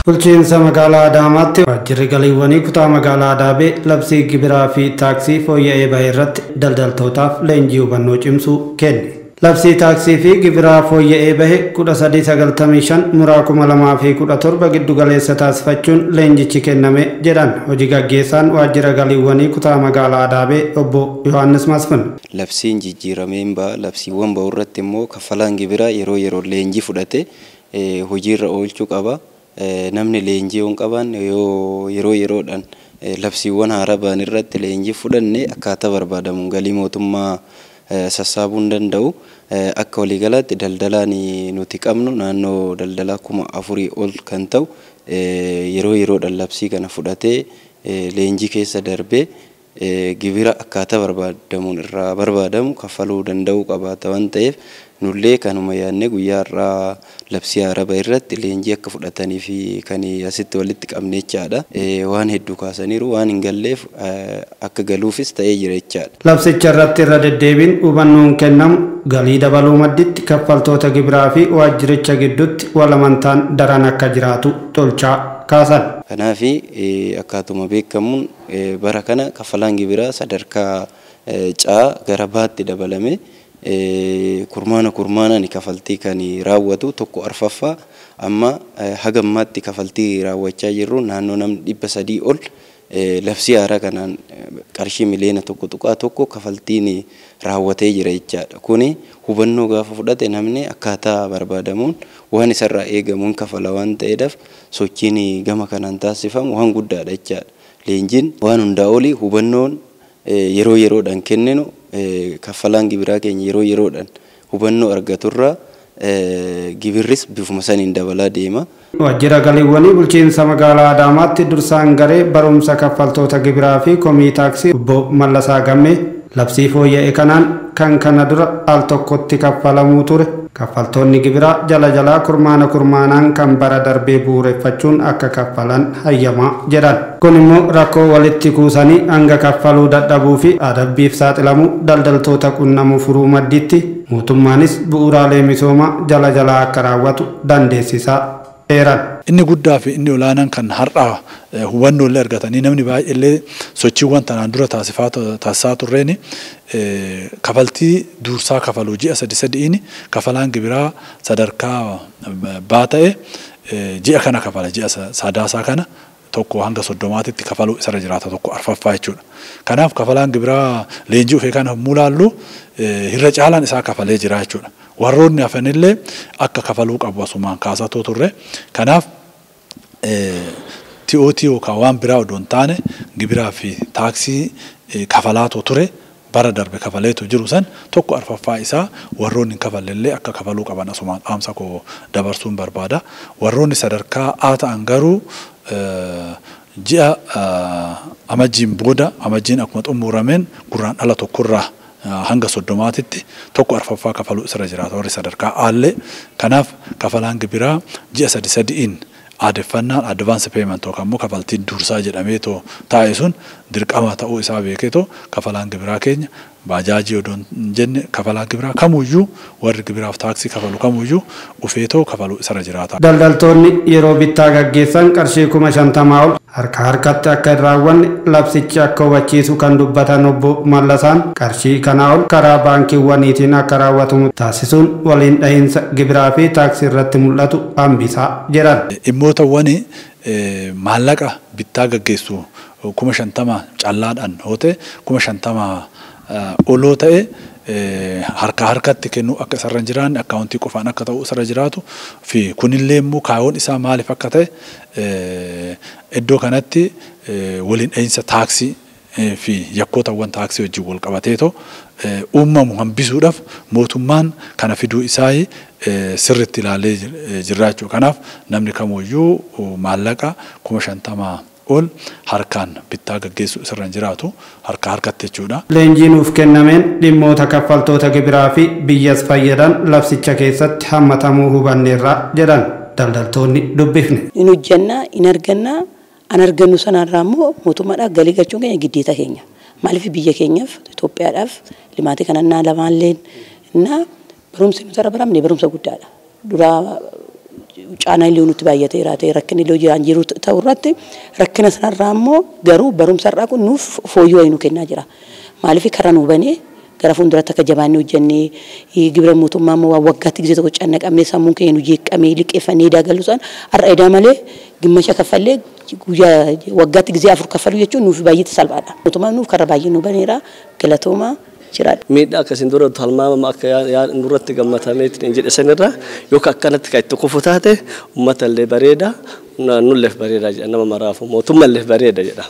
Bulchiinsa magaalaa Adaamaatti waajjirri galiiwwanii kutaa magaalaa Adaabee labsii gibiraa fi taaksii fooyya'ee bahe irratti daldaltootaaf leenjii hubannoo cimsuu kenne. Labsii taaksii fi gibiraa fooyya'ee bahe 1395 muraa 2017 giddu galeessa taasifachuun leenjichi kenname jedhan hojii gaggeessaan waajjira galiiwwanii kutaa magaalaa Adaabee obbo Yohaannis Masfin. Labsiin jijjiirameen ba'a. Labsiiwwan bahu irratti immoo kaffalaan gibiraa yeroo yeroo leenjii fudhate hojiirra oolchuu qaba. Namni leenjii yoo hin qabaanne, yoo yeroo yeroodhaan labsiiwwan haaraa ba'an irratti leenjii fudhanne, akkaataa barbaadamuun galii mootummaa sassaabuu hin danda'u. Akka waliigalaatti daldalaan nuti qabnu naannoo daldalaa 4000 ol kan ta'u yeroo yeroodhaan labsii kana fudhatee, leenjii keessa darbee, gibira akkaataa barbaadamuun irraa barbaadamu kaffaluu danda'uu qabaata waan ta'eef, nullee kanuma yaadnee guyyaa har'aa labsii haaraa bahe irratti leenjii akka fudhatanii fi kan asitti walitti qabne jechaadha. Waan hedduu kaasaniiru, waan hin galleef akka galuufis ta'ee jira jechaadha. Labsicha irratti irra deddeebiin hubannoon kennamu galii dabaluu madditti kaffaltoota gibiraa fi waajjiricha gidduutti walamantaan daran akka jiraatu tolchaa kaasan. Kanaaf akkaatuma beekamuun bara kana kaffalaan gibiraa sadarkaa caa gara baatti dabalame kurmaana kurmaanaan kafaltii kan raawwatu 1/4. Amma haga ammaatti kafaltii raawwachaa jirru naannoo namni 300 ol labsii haaraa kanaan qarshii miliyoona 1.1 kafaltiin raawwatee jira jechaadha. Kuni hubannoo gaafa fudhate namni akkaataa barbaadamuun waan isarraa eegamuun kafala waan ta'eedhaaf, sochiin gama kanaan taasifamu waan guddaadha jechaadha. Leenjiin waan hundaa olii hubannoon yeroo yeroodhaan kenninu, kaffalaan gibiraa keenya yeroo yeroodhaan hubannoo argaturraa gibirris bifuma saniin dabalaa deema. Waajjira galiiwwanii bulchiinsa magaalaa Adaamaatti dursaan garee barumsa kaffaltoota gibiraa fi komii taaksii obbo Mallasaa Gammee labsii fooyya'e kanaan kan kana dura al tokkotti kaffalamuu ture kaffaltoonni gibiraa jala jalaa kurmaana kurmaanaan kan bara darbee bu'uureffachuun akka kaffalan hayyamaa jedhan. Kun immoo rakkoo walitti kuusanii hanga kaffaluu dadhabuu fi adabbiif saaxilamuu daldaltoota qunnamuu furuu madditti mootummaanis bu'uuraalee misoomaa jala jalaa akka raawwatu dandeessisaa eeran. Inni guddaa fi inni olaanaan kan har'aa hubannoo illee argatanii namni baay'eellee sochiiwwan tanaan dura taasisaa turreeni kafaltii dursaa kafaluu ji'a sadi sadi'iin kafalaan gibiraa sadarkaa baa ta'e ji'a kana kafala, ji'a Sadaasaa kana 1 hanga 30tti kafaluu isarra jiraata, 1/4 jechuudha. Kanaaf kafalaan gibiraa leenjii ofii kana yommuu laallu irra caalaan isaa kafalee jira jechuudha. Warroonni hafanillee akka kafaluu qabu asumaan kaasatoo turre. Kanaaf TOT yookaan waan biraa odoo hin taane gibiraa fi taaksii kafalaatoo ture, bara darbe kafaleetu jiru san 1/4 isaa warroonni hin kafalellee akka kafaluu qaban asumaan dhaamsa koo dabarsuun barbaada. Warroonni sadarkaa A ta'an garuu ji'a Amajjiin booda, Amajjiin akkuma xumurameen Gurraan dhala 1rraa hanga 30tti 1/4 kafaluu isarra jiraata warri sadarkaa Aallee. Kanaaf kafalaan gibiraa ji'a sadi sadi'iin aadeffannaan advance payment yookaan immoo kafaltiin dursaa jedhameetoo taa'e sun dirqama ta'uu isaa beekeetoo kafalaan gibiraa keenya baajaajii odoo hin jenne kafalaan gibiraa kamuyyuu, warri gibiraaf taaksii kafalu kamuyyuu ufeetoo kafaluu isarra jiraata. Daldaltoonni yeroo bittaa gaggeessan qarshii 50,000 ol harka harkatti akka hin raawwanne labsichi akka hubachiisu kan dubbatan obbo Mallasaan, qarshii kanaa ol karaa baankiiwwaniitiin akka raawwatamu taasisuun waliin dhahiinsa gibiraa fi taaksii irratti mul'atu hambisaa jedhan. Dhimmootawwan maallaqa bittaa gaggeessu 50,000 callaadhaan yoo ta'e, 50,000 oloo ta'e harka harkatti kennuu akka isarra hin jiraanne, akkaawuntii qofaan akka ta'u isarra jiraatu fi kunillee immoo kaayoon isaa maaliif akka ta'e iddoo kanatti waliin dhahiinsa taaksii fi yakkootawwan taaksii wajjin wal qabateetoo uumamu hambisuudhaaf mootummaan kana fiduu isaa sirriitti ilaalee jirra jechuudha. Kanaaf namni kamuyyuu maallaqa 50,000 ol harkaan bittaa gaggeessuu isarra hin jiraatu, harka harkatti jechuudha. Leenjii nuuf kennameen dhimmoota kaffaltoota gibiraa fi biyyas fayyadan labsicha keessatti hammatamuu hubanneerra jedhan daldaltoonni dubbifne. In hojjannaa, in argannaa, an argannu sanarraa immoo mootummaadhaaf galii galchuun keenya giddeeta keenya. Maaliif biyya keenyaaf, Itoophiyaadhaaf limaatii kana naa lamaalleen naa barumsi nuti irra baramne barumsa guddaadha. Duraa Caanaa illee nutti baay'ateera ta'e, rakkinni illee jiraan jiru ta'u irratti, rakkina sanarraa immoo garuu barumsa irraa kun nuuf fooyyoo nu kennaa jira. Maaliif karaa nu banee gara fuulduratti akka jabaannee hojjennee gibira mootummaa immoo waggaatti gisee tokko cannaqamnee, sammuun keenya nu jeeqamee, liqeeffannee edaa galu sana har'a edaa malee gimmasha kaffallee guyyaa waggaatti gisee 4 kaffaluu jechuun nuuf baay'ee salphaadha. Mootummaan nuuf karaa baay'ee nu baneera, galatoomaa jiraadha. Miidhaa akkasiin dura talmaamama akka nurratti gammatameetiin jedhe sanirra yookaan akkanatti kan itti kufu taate, uummata illee bareeda, nulleef bareeda jedha, nama maraafu mootummaa illee bareeda jedha.